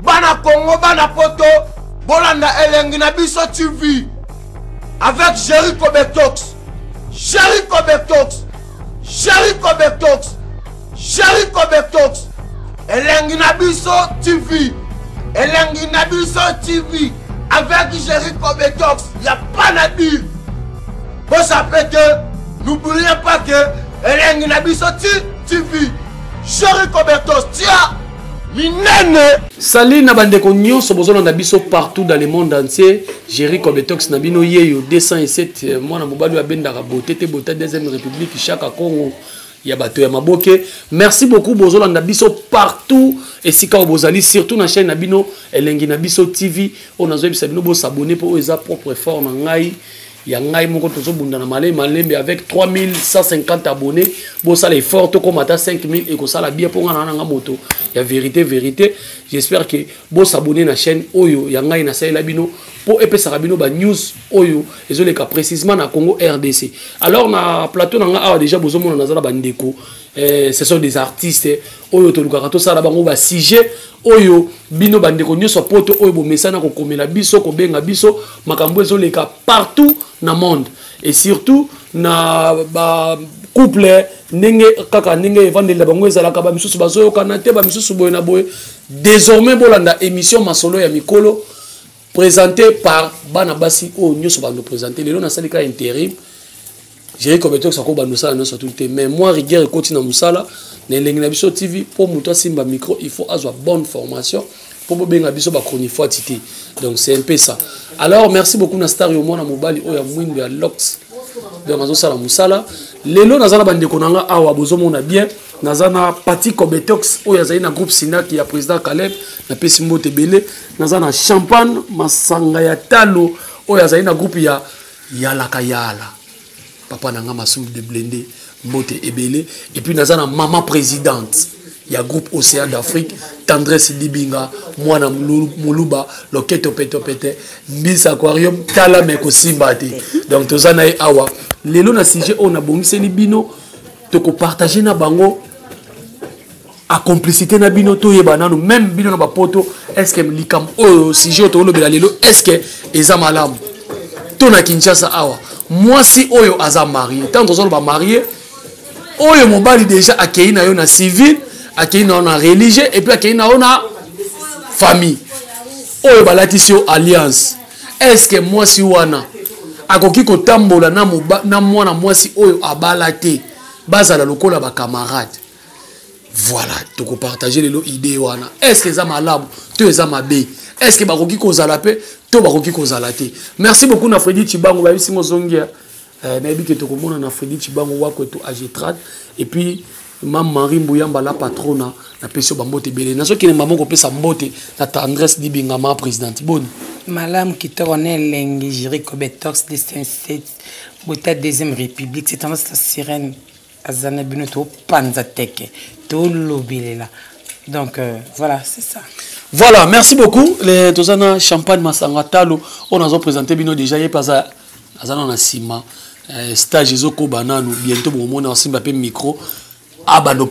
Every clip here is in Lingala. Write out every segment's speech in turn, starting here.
Bana Congo, bana poto, bolanda elengi na biso TV avec Jericho Betox. Jericho Betox. Jericho Betox. Jericho Betox. Elengi na biso TV. Elengi na biso TV avec Jericho Betox. Il n'y a pas à dire. Bosape te, n'oubliez pas que elengi na biso TV. Jericho Betox, tia minene. Salut na bandeko nyonso bozolanda biso partout dans le monde entier. Jerry Kobetox na bino yeyo 207 euh, mwana mobali oyo abendaka beauté te beauté deuxième république chaka Congo ya bato ya maboke. Merci beaucoup bozolanda biso partout esika oyo bozali surtout na chaîne na bino elengi na biso TV oyo nazoyebisa bino bosabonner mpo oyo eza propre effort na ngai ya ngai moko tozobunda na malembe malembe avec 3150 abonnés bosala effort tokóma ata 5000 ekosala bien mpo ngai na nanga moto ya vérité vérité. J'espère que bosabonne na chaîne oyo ya ngai nasalela bino mpo epesaka bino banews oyo ezoleka précisement na Congo RDC. Alors na plateau na ngai awa déjà bozomona naza na bandeko eh, ce sont des artistes oyo tolukaka tosala bango basujet oyo bino bandeko nyonso poto oyo bomesana kokomela biso kobenga biso makambo ezoleka partout na monde et surtout na ba couple ndenge kaka ndenge evandeli na bango ezalaka bamisusu bazoyokana te bamisusu boye na boye. Désormais bolanda émission masolo ya mikolo présenté par bana basi oyo nyonso bando présente lelo nasali ka intérim. Jerry Kobetox ako bando sala nyonso tout te, mais moi rigueur ekoti na mosala na elengi na biso TV mpo moto asimba micro il faut azwa bonne formation mpo bobenga biso bachronifoiti te. Donc c'est un peu ça. Alors merci beaucoup na star yo mwana mobali oyo ya mwindu ya lox donc azosala mosala lelo. Naza na bandeko na nga awa bozomona bien, naza na Pati Kobetox oyo azali na groupe Sinak ya président Caleb, napesi mbote ebele. Naza na Champagne Masanga ya Talo oyo azali na groupe ya Yalaka Yala, papa na nga Masumu de Blende, mbote ebele. Et puis naza na mama présidente ya groupe Océan d'Afrique, Tendresse Dibinga, mwana moluba loketo petopete mbisa aquarium tala me kosimba te. Donc toza na ye awa lelo na sujet oyo nabongiseli bino, tokopartage na bango a complicité na bino toyeba nanu même bino na bapoto est ce que likambo oyo sujet oyo tokolobela lelo est ce que eza malamu to na Kinshasa awa mwasi oyo aza marie, ntango tozoloba marie oyo mobali déjà akei na yo na civil, akei na yo na religieux et puis akei na yo na famille oyo balatisi yo alliance, est ce que mwasi wana akoki kotambola na, na mwana mwasi oyo abala te, bazala lokola bacamarade? Voilà, tokopartage lelo idée wana. Est ce que eza malamu to eza mabe? Est ce que bakoki kozala mpe to bakoki kozala te? Merci beaucoup na Fredi Chibango bayebisi ngo ozongia eh, nayebi ke tokomona na Fredi Chibango wakweto agetrad et puis Mam Marie Mbuyamba la patrona, napesi yo bambote ebele. Nazokende mama kopesa mbote na Tendresse Dibinga, ma présidente, boni? Malamu, kitoko na elengi. Jiri Kobetox 207 bota deuxième république, c'est tendance la sirène aza na bino topanza teke tolobelela. Donc voilà, c'est ça. Voilà, merci beaucoup. Les toza na Champagne Masanga Talo oyo nazo présenter bino déjà ye mpe aza aza na na nsima stage ezokoba nanu. Bientôt bomomona osimba mpe micro abando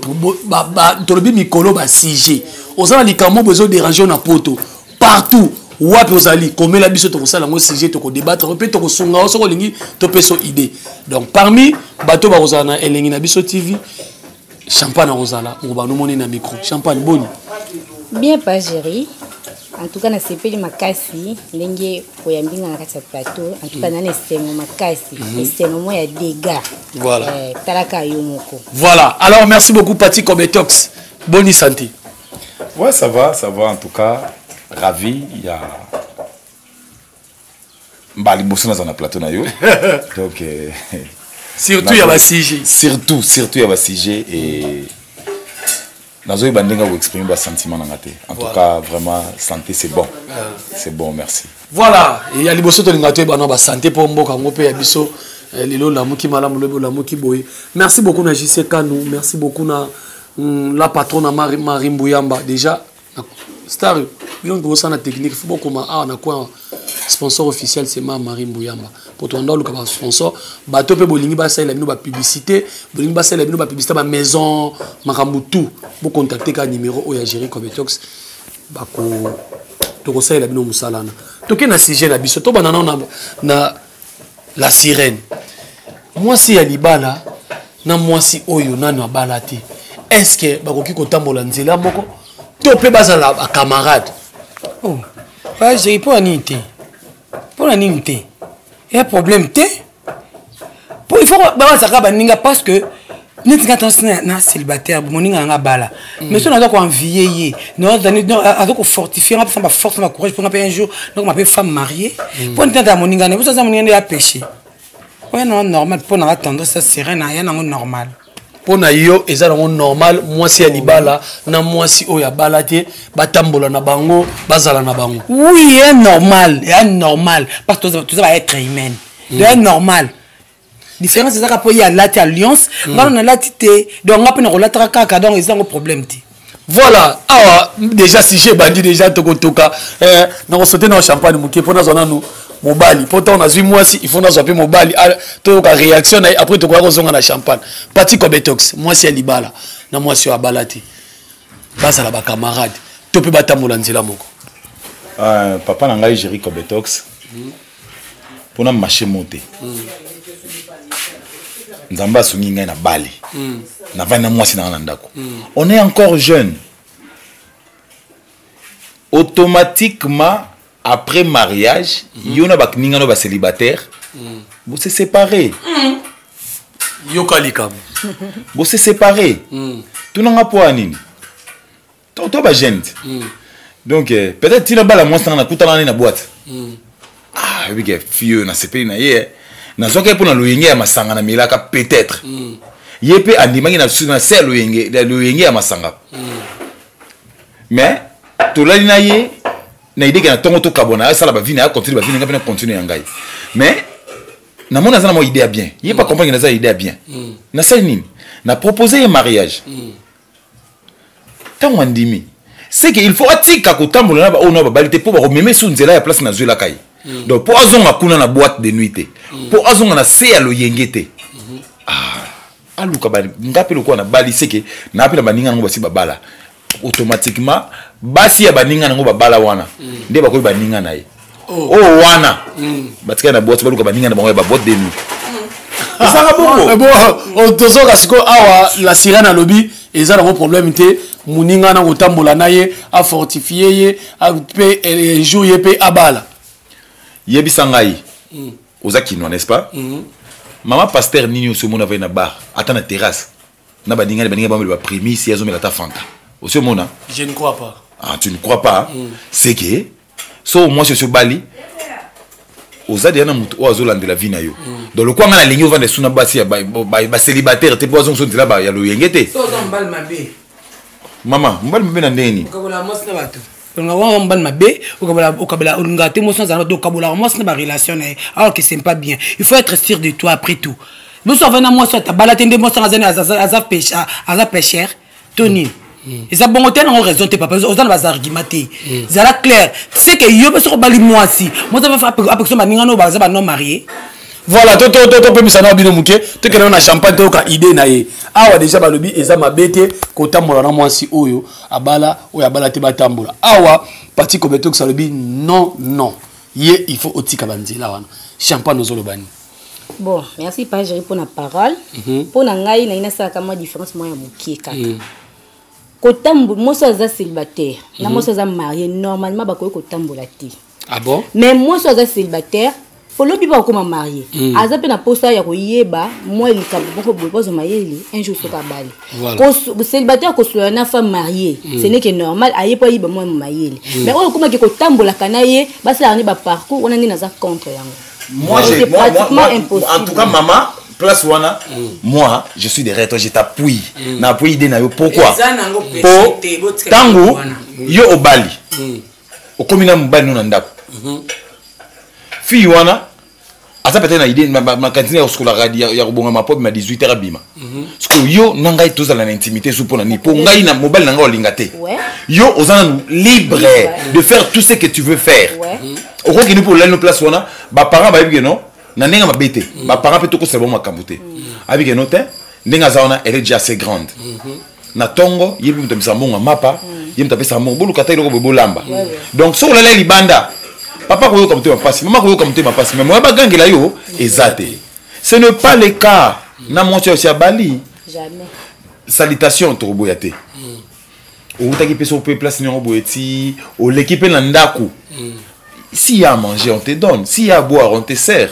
tolobi mikolo basujet. Oza na likambo bo ezoderange yo na poto partout wapi ozali, komela biso tokosala yango sujet, tokodébattre mpe tokosunga yo soki olingi topesa yo idée. Donc parmi bato bakozala na elengi na biso TV, Champagne akozala mokobanda omoni na micro. Champagne, boni? Bien pas, Géri. En tout cas nasepeli makasi ndenge oyambi nga na kati ya plateau. En tout cas nana esengo makasi, esengo mo ya dégâts. Voilà. Eh, talaka yo moko. Voilà, alors merci beaucoup Pati Kobetox, boni santé? Ouais, ça va, ça va en tout cas. Ravi, il y a. Bah, liboso naza na plateau na yo. Donc, surtout ya basujet. Surtout, surtout ya basujet et nazoyeba ndenge koexprime basentiment na nga te. En tout cas, vraiment, santé, c'est bon. C'est bon, merci. Voilà, ya liboso tolinga toyeba na basanté mpo mboka yango mpe ya biso lelo olamuki malamu, lobi olamuki boye. Merci beaucoup na JC Kanu, merci beaucoup na la patronne na Marie, Marie Mbuyamba déjà na star bino bosala na technique fo bokoma awa na coin. Sponsor officiel, c'est ma Marie Mbuyamba po toanda oluka basponsor bato mpe bolingi basalela bino bapublicité, bolingi basalela bino bapublicité bamaison makambo tout, bocontacte kaka numéro oyo ya Géri Cobetox. Bako tokosalela bino mosala wana. Toke na sujet na biso, tobanda nano na la sirène. Mwasi ya libala na mwasi oyo nano abala te, est-ce que bakoki kotambola nzela moko to mpe bazala bacamarade? Oh, bajeri, mpo na nini te? Mpo na nini te? Ya problème te. Po il faut bazalaka baninga, parce que neti nga tansi na célibataire, moninga nanga bala, mais so naza koenvie ye, aza kofortifie nga, mpesa baforce na bacourage mpo nga mpe un jour nakoma mpe femme mariée. Mpo neti natala moninga ne, biso aza moninga nde ya péché oya nango normal. Mpo nanga tendance ya sereine aya nango normal. Mpo na yo eza nango normal, mwasi ya libala na mwasi oyo abala te batambola na bango, bazala na bango? Oui, ya normal, ya normal, parce que toza baêtre humaine. Ya normal. Différence ezaka mpo ye alati alliance, nga nalati te, donc nga mpe nakolataka kaka, donc eza yango problème te. Voilà, awa déjà sujet ebandi déjà, tokotoka nakosote na champagne moke mpo nazwa nanu mobali, mpo ntango nazwi mwasi, il faut nazwa mpe mobali, toyoka réaction na ye. Après tokoya kozonga na champagne. Pati Cobetox, mwasi ya libala na mwasi oyo abala te bazala bacamarade to mpe batambola nzela moko? Papa na ngai Géri Cobetox, mpona marché mo te. Nzambe asungi ngai na bali, navandi na mwasi na ngai na ndako. On est encore jeune. Automatiquement, après mariage, yo na baninga no bacélibataire bose séparé. Yoka likambo. Bose séparé. Tunanga mpo ya nini? To bajeune te. Donc peut-être tina bala mwasi nanga, nakutana nani na boîte. Ah, oyebi ke fille oyo nasepeli na ye, nazwaki ye mpo na loyenge ya masanga namelaka. Peut-être ye mpe andimaki na se ya loyenge ya masanga, mais tolali na ye na idée ke na ntongo tokabwana, asala bavie na ye, acontinue bavie na ngai mpe na continue ya ngai. Mais namoni aza na mwa idée ya bien, ye pa comprendre ke naza idée ya bien. Nasali nini? Na propose ye mariage. Ntango andimi, c'est que il faut atika kotambola na baoyo na babali te, mpo bakomema esu nzela ya place nazwelaka ye. Donc mpo azonga kuna na boîte de nuit te, mpo azonga na se ya loyenge te, ah, aluka nga mpe lokola nabali, seke naa mpe na baninga nango basi babala. Automatiquement basi ya baninga nango babala wana nde bakoki baninga na ye. Oyo wana batikali na boîte, baluka baninga na bango ya baboîte de nuit. Ezalaka bongo. Bon, tozoka sikoyo awa. La sirène alobi eza nango problème te, moninga na kotambola na ye, afortifie ye mpe jour ye mpe abala. Yebisa ngai, oza Kinois, n'est-ce pas? Mama pasteur nini osi omona vai na bar, ata na terrasse, na baninga baninga bamela baprémisse, ye azomela ata Fanta? Osi omona? Je ne crois pas. Ah, tu ne crois pas. C'est que so mwasi osi obali, oza deya na motu oyo azolandela vie na yo. Donc lokwa ngai nalingi ovanda esu na basi ya bacélibataire te, mpo azongisa nzela ya loyenge te. So oza mobali mabe. Mama, mobali mabe na ndenge nini? Okabola mwasi na bato. Olingaka wana mobali mabe, okabela, olingaka te mwasi azala, okabolaka mwasi na barelation na ye, alors que c'est pas bien. Il faut être sûr de toi. Après tout, biso avandi na mwasi atabala te, nde mwasi anga aza pécheur to nini? Eza bongo te, nango raison te. Papa, oza na baargument te, zala clair. C'est que yo mpe soki obali mwasi, mwasi apekisa baninga no baza banon marié. Voilà, topemisa na bino moke, tokende na champagne, toyoka idée na ye. Awa déjà balobi eza mabe te kotambola na mwasi oyo abala, oyo abala te batambola. Awa Pati Kobetox alobi non, non, ye il faut otika banzela wana. Champagne, ozoloba nini? Bon, merci pa Géri mpona parole. Mpo na ngai, nayi nasalaka mwa différence mwa ya mokie kaka. Kotambola, mwasi oyo aza célibataire na mwasi oyo aza marié, normalement bakoki kotambola te. Ah bon? Mais mwasi oyo aza célibataire, olobi bakokoma marié, aza mpe na posa ya koyeba mwa likambo moko boye, bazwa mayele un jour soki abali. Célibataire kosolola na femme mariée, ce n'est que normal, aye mpo ayeba mwa mayele. Mais oyo okomaki kotambolaka na ye, basalaka nde baparcours wana, nde naza contre yango. Moi, C'est moi, moi, pratiquement moi, impossible. En tout cas, maman, place wana, moi, je suis derrière toi, je t'appuie. Na appuie idée na yo. Pourquoi? Eza nango péché Po te, botika tango wana. Yo obali. Okomi na mobali no na ndako. Fille wana aza peut-être na idée ma cantine ya kosukolaka, ya kobongama po abima 18 heures, abima. Sikoyo yo na ngai tozala na intimité su mpo na nini? Mpo ngai na mobali na ngai olinga te. Yo oza nanu libre de faire tout ce que tu veux faire. Okokende mpo olali no place wana, baparent bayebi ke non, na ndenge mabe te, baparent mpe tokosala bango makambo te, ayebi ke non te, ndenge aza wana, elle est déjà assez grande. Na ntongo ye mpe moto abisaka mbongo ya mapa, ye moto apesaka mbongo, boluka ata eloko boye bolamba. Donc soki olala libanda, papa koyoka motema mpasi, mama koyoka motema mpasi, mais moya bagangela yo eza te. Ce n'est pas le cas na mwasi oyo asi abali. Jamais. Salutation tokoboya te. Outaki mpe soki mpe place niongo boye ti oleki mpe na ndako. S'il y a à manger, on te donne. S'il y a à boire, on te sert.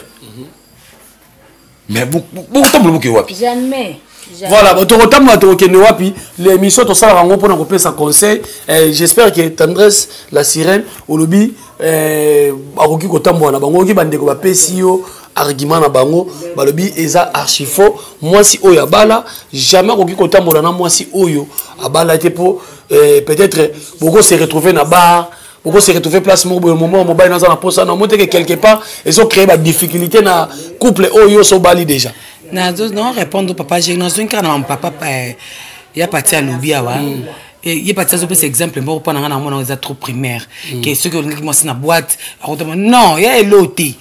Mais bokotambola boke wapi? Jamais. Jamais. Voilà, bon, tokotambola tokokende wapi? L'émission tosalaka yango mpona kopesa conseil. J'espère que Tendresse la sirène olobi akoki kotambola na bango, oki bandeko bapesi yo argument na bango, balobi eza archi faux. Mwasi oyo abala jamais akoki kotambola na mwasi oyo abala te, po peut-être boko se retrouver na bar, boko se retrouver place moko boye, moment mobali naza na posa na mote que quelque part ezo créer ba difficulté na couple oyo so bali déjà. Nazo non répondre papa, j'ai nazo nkana na papa, ya parti alobi awa. Et ye parti azopesa exemple moko mpo na nga na mona eza trop primaire. Ke soki olingaki mwasi na boîte, akotama non, ya elo te.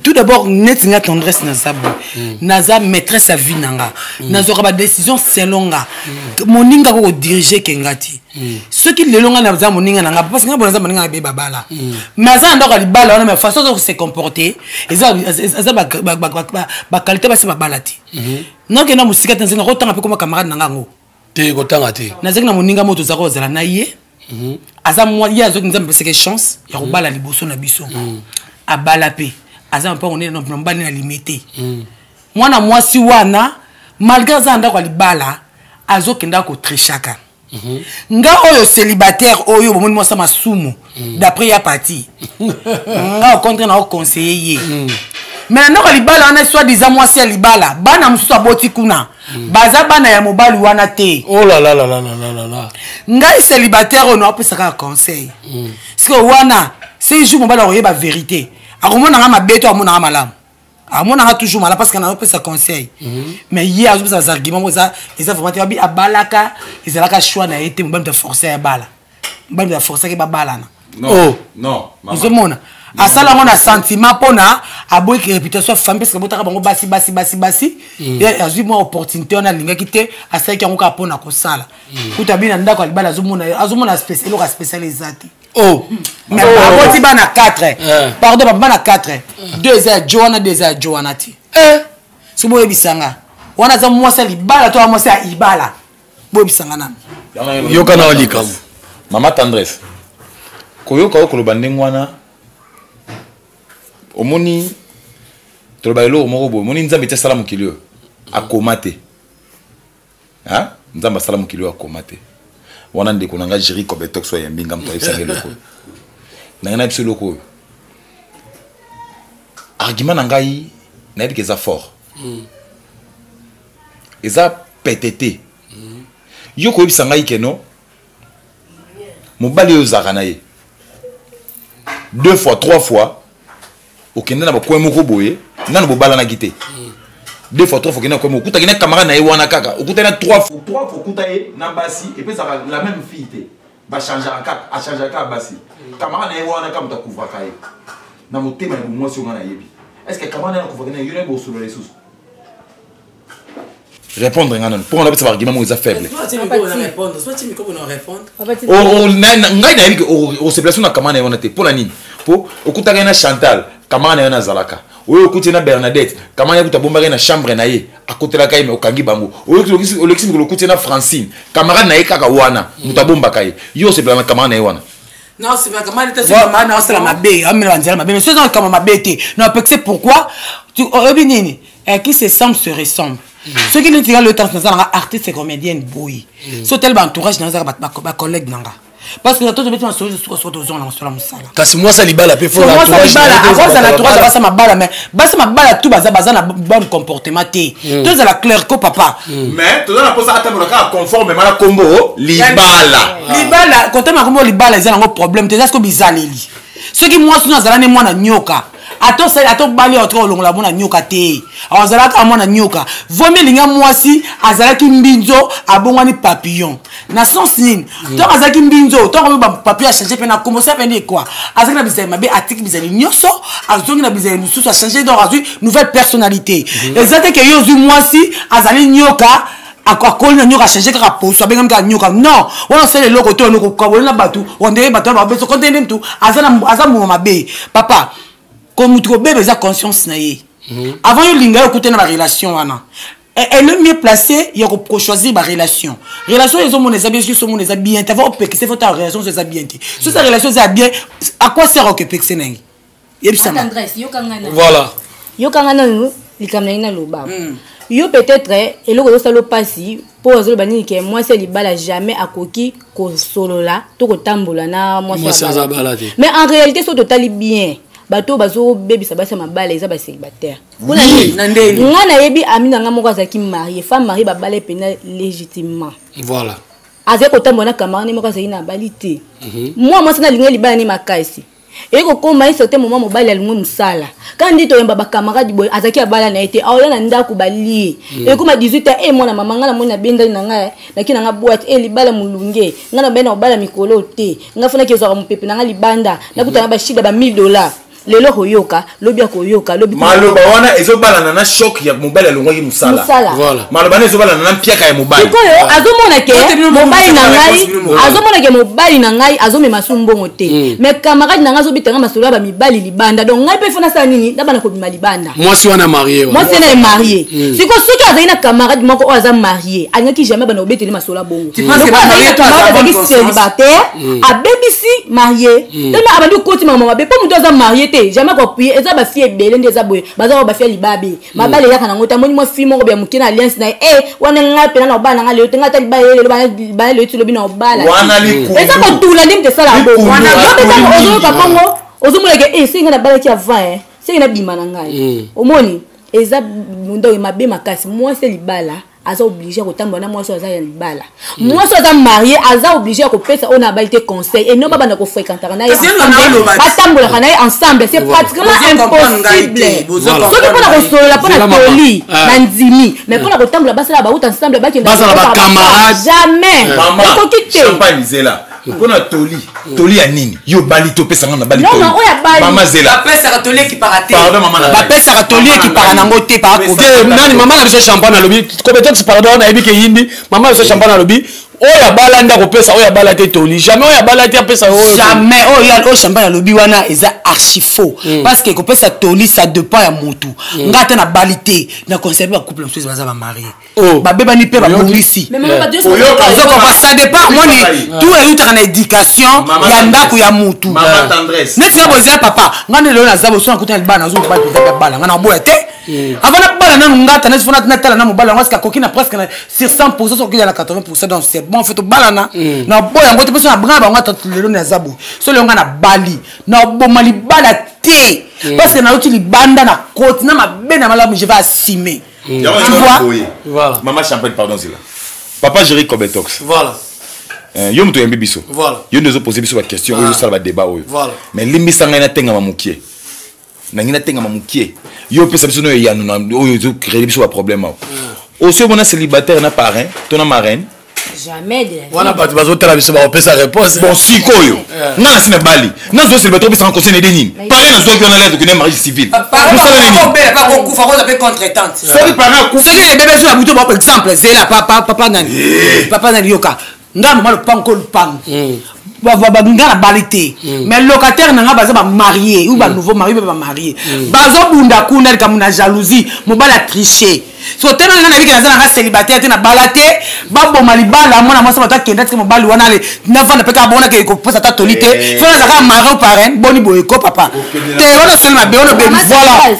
Tout d'abord neti nga Tendresse naza boye. Naza maîtresse ya vie na nga. Nazwaka ba décision selon nga. Moninga koko diriger ke nga te. Soki lelo nga naza moninga na nga, parce que nga bona naza moninga na be babala. Mais aza na ndako ya libala wana, mais façon aza se comporter, eza ba qualité basi babala te. Nakenda mosika te, nzela kotanga mpe koma camarade na nga yango. Te, kotanga te. Nazalaki na moninga moto tozalaka kozala na ye. Aza mwa, ye azoki Nzambe apesaki chance ya kobala liboso na biso. Abala pe. Aza mpe onene na mobali na limete. Mwana mwasi wana, malgré aza na ndako ya libala, azokenda kotrichaka. Nga oyo célibataire oyo bomoni mwasa masumu, d'après ya parti. Nga au contraire na conseiller ye. Mais na ndako ya libala wana, soit disant mwasi ya libala, bana mosusu aboti kuna. Baza bana ya mobali wana te. Oh là là là là là là là là. Ngai célibataire oyo napesaka conseil. Siko wana, c'est jour mobali akoyeba vérité. Akomona nga mabe to amona nga malamu. Amona nga toujours malamu parce que napesa conseil. Mais ye azopesa ba argument mo eza vraiment te. Abi abalaka, ezalaka choix na ye te, mobali moto aforcer ya bala. Mobali moto aforcer ke babalana. Non, Oh. non, maman. Ozomona. Asala ngo na sentiment mpona aboyiki réputation ya famille, parce que botaka bango basi, basi, basi, basi. Ye azwi mwa opportunité wana alingaki te, asalaki yango kaka mpona kosala. Kuta bino na ndako ya libala, azomona eloko ya spécial eza te. Oh. Mais Oh. aboti bana 4. Pardon, ba bana 4. 2 eza ya jo wana, 2 eza ya jo wana te. Soki boyebisanga, wana aza mwasi ya libala to mwasi ya ibala. Boyebisanga nanu. Yoka na likambo. Mama Tendresse, koyoka oyo koloba ndenge wana, omoni toloba eloko moko boye, omoni Nzambe ti asala mokili oyo akoma te. Hein? Nzambe asala mokili oyo akoma te. Wana ndeko na nga Jerry Kobetox oyo ayambi nga moto ayebisanga eloko oyo. Na ngai nayebisa eloko oyo. Argument na ngai nayebi ke eza fort. Eza pete te. Yo koyebisa ngai ke non, mobali oyo ozalaka na ye 2 fois, 3 fois okende na bacoin moko boye, nanu bobalanaki te. 2 fois, 3 fois okende na coin moko, okutaki na camarade na ye wana kaka, okutaki na 3 fois, 3 fois okuta ye na basi, epesaka la même fille te. Ba changeaka kaka, a changeaka kaka basi. Camarade na ye wana kaka moto akouvraka ye. Na motema ya bomwasi oyo nga nayebi. Est-ce que camarade na ye akouvraka na ye, yo na ye bosolola lisusu? Répondre nga nanu, mpo nga napesa ba argument moko eza faible. Ngai nayebi ke osepelasi na camarade na ye wana te. Mpo na nini? Mpo okutaka ye na Chantal, camarade na ye wana azalaka. Oyo okuti ye na Bernadette, camarade na ye kuta abombaka ye na chambre na ye, akotelaka ye, mais okangi bango. Oyo olekisi mikolo okuti ye na Francine, camarade na ye kaka wana, moto abombaka ye. Yo osepela na camarade na ye wana? Non, c'est pas camarade te, c'est camarade na osala mabe, amela nzela mabe, mais soki oza na kama mabe te. Non, parce que pourquoi? Tu oyebi nini? Qui se semble se ressemble. Soki neti nga le temps naza nanga artiste et comédienne boye. So tel ba entourage naza ba collègue nanga. Parce que toto beti masolo suka suka tozonga na masolo ya mosala. Kasi mwasi ya libala pe faut So, mwasi ya l'entourage libala, na ye te, akozala ezala entourage, mabala. basa mabala, mais basa mabala tout baza na bon comportement te. Tozala clair ko papa. Mais tozala posa atambola kaka conforme na kombo libala. Libala, kotema kombo libala eza nango problème te, eza siko bizaleli. Soki mwasi no azala ne mwana nyoka, ato sali, ato bali, ato olongola mwana nyoka te. Azalaka mwana nyoka. Vomi linga mwasi azalaki mbinzo, abongwani papillon. Na sens nini? Tant azalaki mbinzo, tant ko ba papillon a changer pe na kombo, ça veut dire quoi? Azalaki na bizali mabe, atiki bizali nyonso, azongi na bizali mosusu, a changer donc azwi nouvelle personnalité. Eza te ke yo ozwi mwasi azali nyoka, Akoli na nyoka, achange kaka poso, abengami kaka nyoka. Non, wana osala eloko te, wana kokabola na bato wandeye bato wana babeso konte nde mutu aza moma mabe. Papa, ko mutu kobeba eza conscience na ye. Avant yo linga, yo okutana barelation wana, elle est mieux placée ya kochoisir barelation. Relation ezomona eza bien, soki omona eza bien te, avant opekise, faut ta relation eza bien te. Soki sa relation eza bien, à quoi sert okepekise na ye? Yebisanga. Voilà. Yokanga nanu likambo na ye naloba. Yo peut-être eloko ezosala mpasi mpo azoloba nini ke mwasi ya libala jamais akoki kosolola to kotambola na mwasi aza bala te. Mais en réalité, so totali bien, bato oyo bazobebisa basi ya mabala eza bacélibataire. Mpona nini? Nga nayebi ami na nga moko azalaki marié, femme mariée, babala mpena légitimement. Azali kotambola na camarade moko azalaki na abali te. Mwa mwasi nalingi libala ne makasi, eye kokóma ye certain moment, mobali alingi mosala kaka nde toyamba bacamarade boye, azalaki abala na ye te, aoya na ndako balie, ekóma 18 e mwana mama, ngai namoni nabendani na ngai, naki na nga boîte e libala molunge, ngai na bai na kobala mikolo te, ngai fanaki ezwaka mopepe na ngai libanda, nakutana bashida ba 1000 $. Lelo koyoka, lobi akoyoka, lobi. Maloba wana ezobalana na choc ya mobali alongwaki mosala. Maloba wana ezobalana na mpiaka ya mobali. Sikoyo azomona ke mobali na ngai, azomona ke mobali na ngai azomema su mbongo te, mais camarade na ngai azobetanga masolo ya bamibali libanda, donc ngai mpe fo nasala nini? Nabana kobima libanda. Mwasi wana marié. Mwasi wana marié. Sikoyo soki azali na camarade moko oyo aza marié, alingaki jamais bana kobeteli masolo ya bongo. Azalaki célibataire, abebisi marié tellement abandi kokoti makambo mabe, mpo moto aza marié te jamais koappuyer. Eza bafille ebele nde eza boye, baza ba bafille libabe, mabala eyaka nango te. Amoni mwa fille moko ya moke na alliance na ye e wana, ngai mpena na obala na ngai lelo te, ngai ata libala ye lelo, bana lelo ti lobi na obala. Eza kotula nde moto esalaka bongo. Yo mpe ntango ozoyoka bongo, ozomonake e soki ngai nabalaki avant, soki nabima na ngai, omoni eza donc mabe makasi. Mwasi ya libala aza obligé ya kotambola na mwasi oyo aza ya libala. Mwasi oyo aza marié aza obligé ya kopesa oyo na abali te conseil et non babanda kofréquentaka na ye, batambolaka na ye ensemble, c'est pratiquement impossible. Soki mpona kosolola, mpona toli na ndimi, mais mpona kotambola, basala bauta ensemble, bakenda, jamais, ekoki te. Zela, mpona toli, toli ya nini? Yo bali te, opesanga na bali. Non, oyo abali. Mama, zela. Bapesaka toli ekipaka te. Pardon, mama na. Bapesaka toli ekipaka nango te. Te, nani, mama na biso Champagne alobi, Kobetox, pardon, nayebi ke yindi, mama na biso Champagne alobi oyo abala nde akopesa oyo abala te toli. Jamais oyo abala te apesa oyo. Jamais. Oyo oyo Champagne alobi wana eza archi faux, parce que kopesa toli, ça dépend ya motu. Nga ata nabali te, na conseil bacouple mosusu baza bamarié, babebani mpe babongisi. Ça dépend, moni tout eyutaka na éducation ya ndako ya mutu. Neti nga bozela papa, nga nde lelo naza boso, nakuta na libala, nazo mobali mpenza mpe bala, nga naboya te. Avant nabala nanu, ngata neti fo natala na mobali yango, asika akoki na presque sur 100, soki na 80, donc c'est bon, fait tobalana. Naboya yango te mpe so na bango. Ata lelo naza boye, so lelo nga nabali, naboma libala te, parce que nauti libanda na koti na mabe na malamu, je vais assumer. Tu vois? Voilà. Mama Champagne, pardon, zela. Papa Jerry Kobetox. Voilà. Yo moto oyambi biso. Voilà. Yo nde ozopose biso baquestion oyo, ozosala badébat oyo. Voilà. Mais limbisa ngai, natengama mokie, nangi natengama mokie. Yo opesa biso noyo eyano na oyo ezocréer biso baproblème awa. Osi omona célibataire na parrain to na marraine? Jamais de la vie. Wana bato bazotala biso bakopesa réponse. Bon, sikoyo nga nasi na bali, nazwa célibataire, opesanga conseil na ede nini? Parrain nazwaki wana lere tokende mariage civil, mosala nini? Obela pa kokufa, koza mpe contretemps. Soki parrain akufi? Soki ebebe so na butu, par exemple, zela, papa, papa nani, papa nani, yoka nga, mama lopango ko lupango, nga na bali te, mais locataire na nga baza bamarié ou banouveau marié mpe bamarié, bazobunda kuna likambo na jalousie, mobali atriche. So tena nga nayebiki naza nanga célibataire te, na bala te, baboma libala, mwana mwasi bato akenda tika mobali wana, ale navanda mpe kaka bongo, koposa ata toli te, fo nazalaka mari ou parrain. Boni boye ko papa te, wana osali mabe, wana obebi.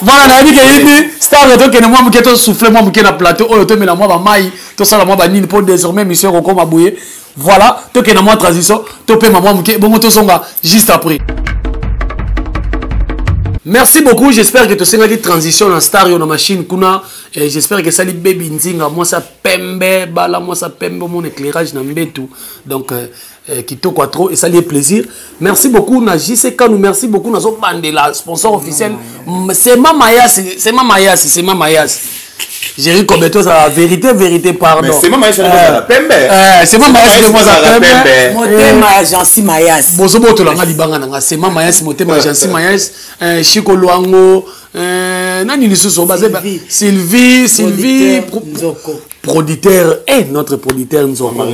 Voilà, nayebi ke yebi star. Tokende mwa moke, tosouffle mwa moke na plateau oyo, tomela mwa bamai, tosala mwa banini, mpo désormais mission ekokoma boye. Voilà, tokende mwa transition, topema mwa moke, bongo tozonga juste après. Merci beaucoup, j'espère que tosengaki transition na star yo na machine kuna. J'espère que esali bebi nzinga mwasa pembe, bala mwasa pembe, mon éclairage na mbetu, donc kitoko trop, esali ye plaisir. Merci beaucoup na JC Kanu, merci beaucoup. Nazobandela sponsor officiel, c'est Mama Yasi, c'est Mama Yasi, c'est Mama Yasi. Jerry Kobeto ça vérité vérité pardon. Mais c'est maman c'est pembe. C'est maman c'est moi ça pembe. Motema Jansi Mayas. Bozo boto la libanga nanga c'est maman Mayas motema Jansi Mayas Chico Luango nani lisusu baze Sylvie Sylvie Nzoko. Producteur notre producteur Nzoko.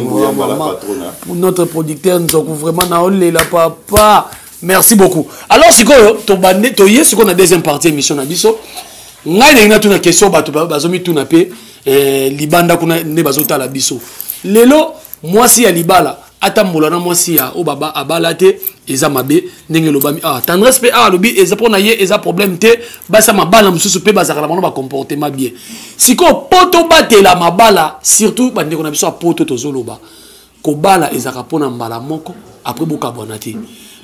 Notre producteur Nzoko vraiment na olela papa. Merci beaucoup. Alors sikoyo to bande to ye sikoyo na deuxième partie émission na biso. Ngai ndenge natuna question bato bazomituna mpe libanda kuna nde bazotala biso lelo mwasi ya libala atambola na mwasi ya oyo abala te eza mabe ndenge elobami awa Tendresse mpe awa alobi eza mpona ye eza problème te basa mabala mosusu mpe bazalaka na bango bacomportement bien sikoyo po tobatela mabala surtout bandeko na biso ya poto tozoloba kobala ezalaka mpona mbala moko après bokabwana te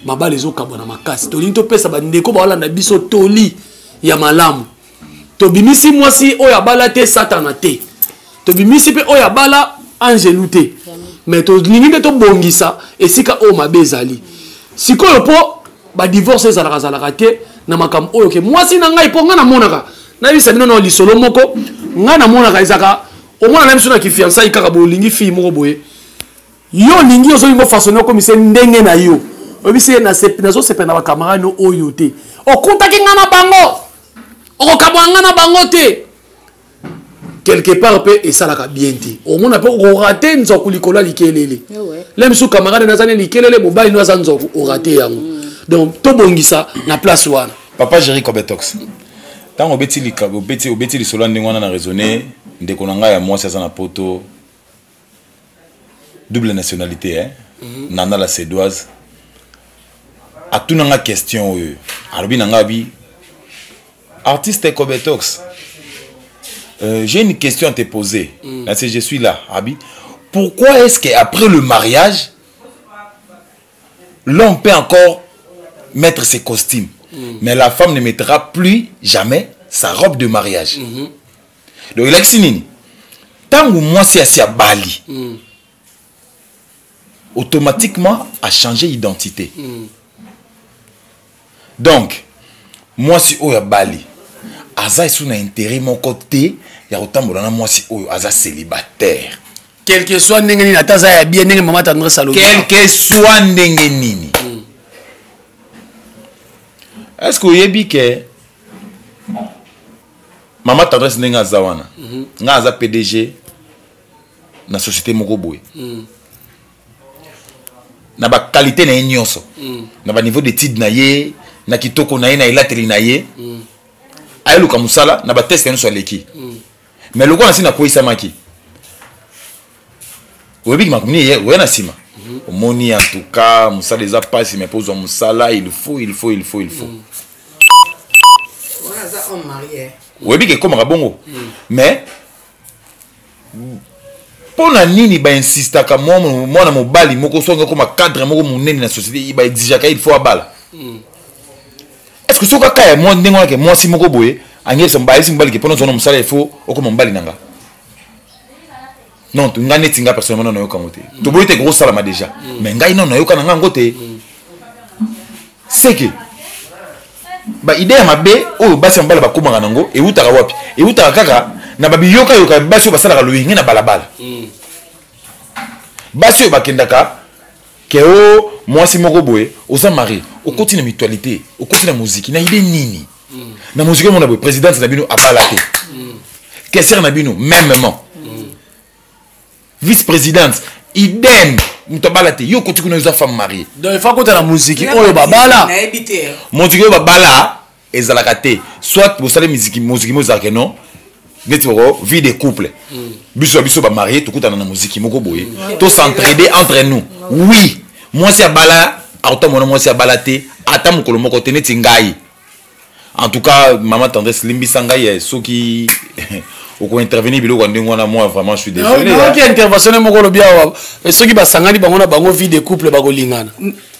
mabala ezokabwana makasi tolingi topesa bandeko baolanda biso toli ya malamu tobimisi mwasi oyo abala te satana te tobimisi mpe oyo abala angelu te mais tolingi nde tobongisa esika oyo mabe ezali sikoyo mpo badivorce ezalaka zalaka te na makambo oyo ke mwasi na ngai mpo ngai namonaka nayebisa bino na lisolo moko ngai namonaka ezalaka omona na biso na kifiançai kaka bolingi fille moko boye yo olingi ozolingi ofaçonne okomise ndenge na yo oyebisi ye nazosepela na bacamarade no oyo te okutaki ngai na bango okokabwa ngai na bango te quelque part mpe esalaka bien te omona mpe orate nzoku likolo ya likelele le misu camarade naza ne likelele mobali no aza nzoku orate yango donc tobongisa na place wana. Papa Jerry Kobetox ntango obeti lisolo ya ndenge wana na raisonner ndeko na ngai ya mwasi aza na poto double nationalité hein? Nana la Cédoise atunanga question oyo alobi na ngai abi artiste Kobetox j'ai une question à te poser. Là, je suis là abi pourquoi est-ce que après le mariage l'homme peut encore mettre ses costumes mais la femme ne mettra plus jamais sa robe de mariage. Donc il a nini tango mwasi asi abali automatiquement a changé identité. Donc mwasi oyo abali aza esu na intérêt moko te ya kotambola na mwasi oyo aza célibataire. Quel que soit ndenge nini ata aza ya bien ndenge mama Tendresse alobi. Quel que soit ndenge nini. Est-ce que oyebi ke mama Tendresse ndenge aza wana nga aza PDG na société moko boye na ba qualité na ye nyonso na ba niveau d'étude na ye na kitoko na ye na elateli na ye ayeluka mosala na ba test nyonso aleki mais lokola nasi nakweyisamaki oyebiki makambo nini oya na nsima omoni en tout cas mosala eza mpasi mais mpo ozwa mosala il faut il faut il faut il faut oyebiki ekomaka bongo mais mpona nini bainsistaka mwana mobali moko soki akoma cadre moko monene na société baexigeaka il faut abala. Est-ce que soki kaka ya ndenge wana ke mwasi moko boye angeyebisa bayebisi mobali ke mpona ozwa na mosala il faut okoma mobali na nga non nga neti nga personnellement nayoka yango te toboyi te kokosalama déjà mais ngai nano nayoka na nga yango te c'est que baidée ya mabe oyo basi ya mobali bakomaka nango eutaka wapi eutaka kaka na babiyokayoka basi oyo basalaka loyenge na balabala basi oyo bakendaka ke o mwasi moko boye oza marie okoti na mutualité okoti na moziki na idée nini na moziki omona boye présidente na bino abala te caissière na bino mêmement vice présidente idem moto abala te yo okoti kuna oza femme mariée. Donc il faut kota na moziki oyo babala moziki oyo babala ezalaka te soit bosali miziki moziki mo ezalaka non neti moko vie de couple biso ya biso bamarie tokutana na moziki moko boye to s'entraider entre nous. Oui mwasi abala akotamona mwasi abala te ata mokolo moko te neti ngai en tout cas maman Tendresse limbisa ngai soki okointervenir biloko ya ndenge wana moi vraiment je suis désolé. Oki intervention moko olobi awa soki basangani bango na bango vie de couple bakolingana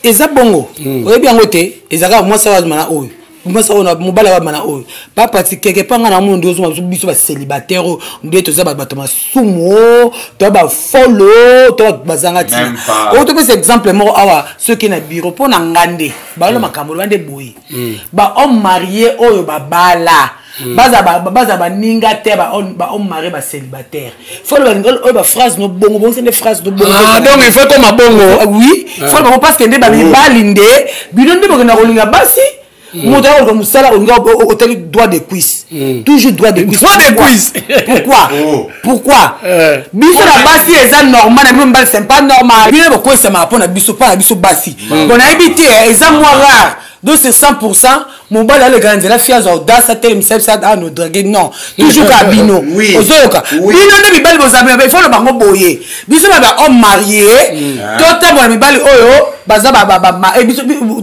eza bongo oyebi yango te ezalaka mwasi awa azuma na oyo mwasi oyo mobali awa azuma na oyo bapati keke mpa nga na mona nde ozoma biso bacélibataire oyo nde toza bato masumu o to bafolo to bazanga ntina oyo topesa exemple moko awa soki na bureau mpo na nga nde balola makambo loba nde boye bahomme marié oyo babala. Baza baninga te, bahomme marié, bacélibataire. Faut oyo baphrase no bongo bongo, nde phrase no bongo. Ah, donc il faut koma bongo. Oui, faut bango, parce que nde bamibali nde bino nde bokenda kolinga basi. Moto akoluka mosala, olinga otali droit de cuisse, toujours droit de cuisse. Droit de cuisse. Pourquoi? Pourquoi biso na basi eza normal, na bino mibali c'est pas normal? Bino bokoesamaka mpo na biso, mpo na biso basi. Bon, nayebi te, eza mwa rare. Donc c'est 100 mobali aleka na nzela, fi azwa audace, atelemisa biso ano drague. Non, toujours kaka bino. Ozoyoka, bino nde mibali bozala, il faut bango boye. Biso na bahomme marié, totambola mibali oyo baza,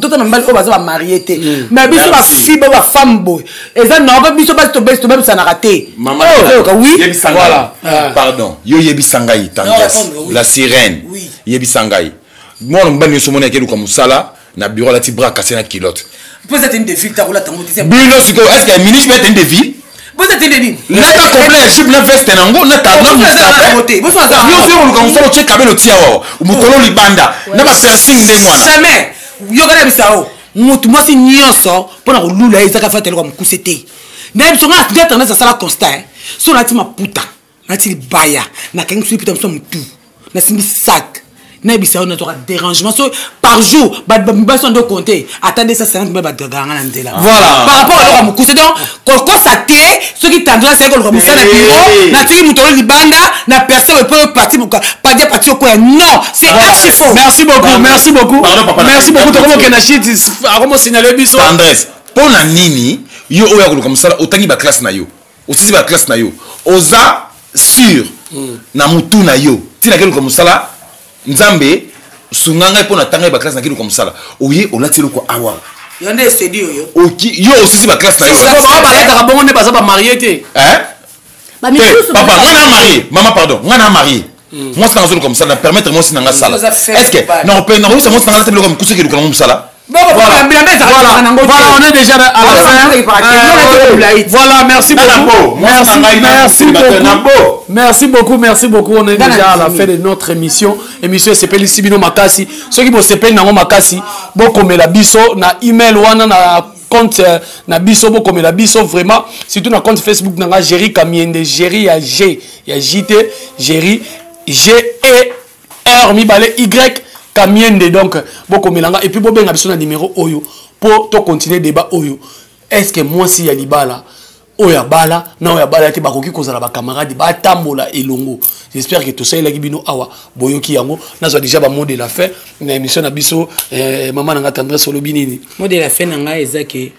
totambola mibali oyo baza bamarie te. Mais biso bafi bo bafemme boye, eza normal. Biso basi tobebisanaka te. Ozoyoka? Oui. Voilà, pardon, yo yebisa ngai, Tendresse la sirène, yebisa ngai, mwana mobali nyonso omoni akeluka mosala na bureau, alati bras cassé na culotte. Bino sikoyo, est ce que ministre mpe tenue de ville? Lata complet ya jupe na veste nango na nyonso. Koluka mosala, otie kabelo, otia wawa mokolo libanda na bapiercing ndenge wana. Jamais. Yoka na bisa o motu mwasi nyonso mpona kolula ye ezaka fata eloko ya mokuse te. Nayebi biso nga nde tendance asala constat. So nati maputa, nati libaya, nakangi biso liputa biso motu, nasimbi sac, nayebisa yo, nazwaka dérangement. So par jour basi ndo compte ata 250 mpe badraganga na nzela. Par rapport eloko ya mokuse. Donc kokosa te, soki tendresse asali koluka mosala na bureau, natiki moto oyo libanda na personne po parti padia parti okoya, non, c'est archi faux. Merci beaucoup, merci beaucoup, merci beaucoup. Tokomokenda shit, akomosignaler biso. Tendresse, mpo na nini yo oyo akoluka mosala, otangi baclasse na yo, osisi baclasse na yo, oza sûr na mutu na yo, ntina keluka mosala? Nzambe sunga ngai mpo na tanga ye baclasse, nakeluka mosala, oye olati eloko awa. Yo nde esedi oyo. Yo osisi baclasse na yo. Bao balataka bongo nde baza bamarie te. Papa, nga na marié, mama, pardon, nga na marié, mwasi nanga azoluka mosala, na permettre mwasi nanga sala. Est ce que nakoyebisa mwasi nanga alata biloko ya mokuse, keluka nango mosala? Voilà, voilà, on est déjà à la fin. Voilà, merci beaucoup. Merci, merci beaucoup. Merci beaucoup, merci beaucoup. On est déjà à la fin de notre émission. Émission esepeli si bino makasi. Soki bosepeli nango makasi, bokomela biso na email wana, na compte na biso, bokomela biso vraiment, surtout na compte Facebook nanga, Jerry Kamiende, Jerry ya G ya JT, Jerry G E R mibale Y Kamiende. Donc bokomela nga et puis bobenga biso na numéro oyo po to continuer débat oyo: est-ce que mwasi ya libala oyo abala na oyo abala te bakoki kozala bacamarade, batambola elongo? J'espère que tosalelaki bino awa, boyoki yango. Nazwa déjà bamot de la fin na émission na biso. Mama na nga Tendresse, olobi nini? Mot de la fin na ngai eza ke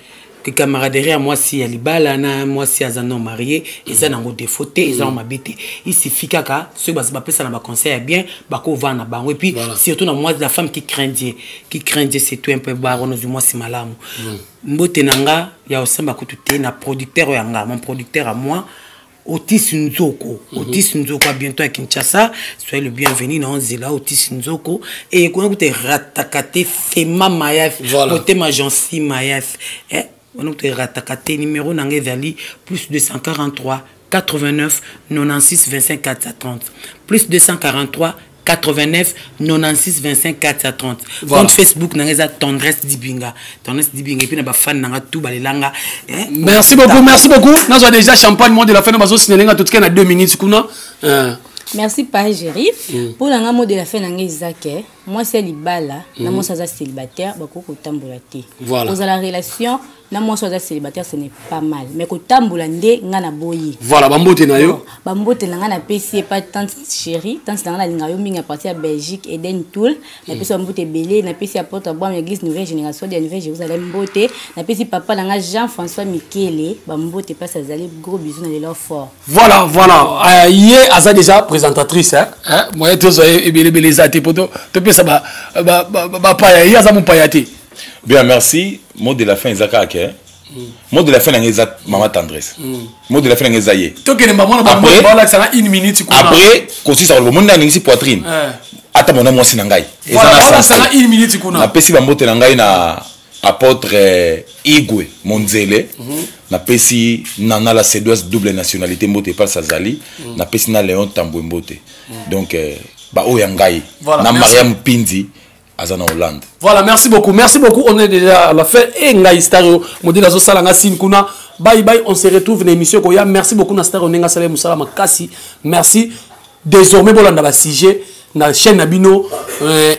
camaraderie ya mwasi ya libala na mwasi aza non marié eza nango défaut te, eza nango mabe te. Il suffit kaka soki bapesa na baconseil ya bien, bakovanda na bango. Et puis surtout na mwasi, la femme qui craint Dieu, qui craint Dieu, c'est tout un peu baronozwi mwasi malamu. Mbote na nga ya osamba kutu te na producteur oyo ya nga, mon producteur à moi, Otis Nzoko. Otis Nzoko, à bientôt à Kinshasa. Soyez le bienvenu na nzela Otis Nzoko. Et kuna kuta rataka te Fema Mayaf. Motema Jansi Mayaf. Eh, wana kuta rataka te. Numéro na nga ezali plus 243 89 96 25 430. Plus 243 89 96 25 430. Compte Facebook na nga eza Tendresse Dibinga. Tendresse Dibinga, et puis na ba fan nanga tout balelanga. Eh, Merci beaucoup, merci beaucoup. Nazwa déjà champagne, mot de la fin, bazo signaler nga tout na 2 minutes kuna. Merci pa Géri. Mpo na nga, mot de la fin na nga eza ke mwasi ya libala na mwasi aza célibataire bakoki kotambola te. Kozala relation na mwasi aza célibataire, ce n'est pas mal, mais kotambola nde nga na boyi. Voilà, bambote na yo. Bambote na nga napesi epa tante chérie, tante na nga nalinga yo mingi, à partir ya Belgique, Eden Toul, napesi bambote ebele. Napesi apôtre Abraham, église Nouvelle Génération de Nouvelle Jérusalem, mbote. Napesi papa na nga Jean François Mikele bambote place azali, gros bisou na lelo fort. Voilà, ye aza déjà présentatrice, hein, hein? Moyen tozwa ebele ebele eza te po topesa bapaya, ye aza mopaya te. Bien, merci. Mot de la fin eza kaka ke mot de la fin na ngai eza mama Tendresse. Mot de la fin na ngai eza ye. Tokende bamwana baolakisanga une minute kuna. Après kosisa koloba, omoni nangisi poitrine, ata mona mwasi na ngai eza na sens. Une minute kuna. Napesi bambote na ngai na apôtre Igwe Monzele. Napesi Nana la Cédoise, double nationalité, mbote epasi azali. Napesi na Léon Tambwe mbote. Donc baoyo ya ngai na Mariam Pindi. Aza na Hollande. Voilà, merci beaucoup. Merci beaucoup. On est déjà à la fin. Et ngai star modèle azo sala nga signe kuna. Bye bye, on se retrouve dans l'émission koya. Merci beaucoup na star onenga sala musala makasi. Merci. Désormais bolanda ba sujet na chaîne na bino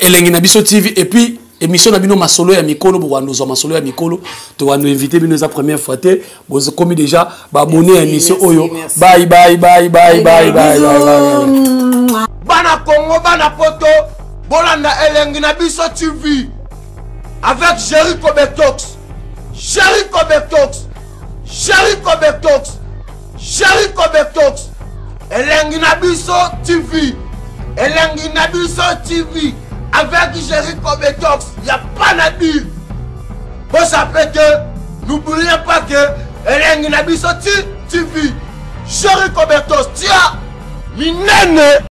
Elengi na biso TV et puis émission na bino masolo ya mikolo bokando zwa masolo ya mikolo to wando invité bino eza première fois te bokomi déjà ba abonné ya émission oyo. Bye bye bye bye bye bye bye bye. Bana Congo, bana poto, bolanda Elengi na biso TV avec Jericho Betox. Jericho Betox. Jericho Betox. Jericho Betox. Elengi na biso TV. Elengi na biso TV avec Jericho Betox. Il n'y a pas à dire. Vous savez que n'oubliez pas que Elengi na biso TV. Jericho Betox. Tia minene.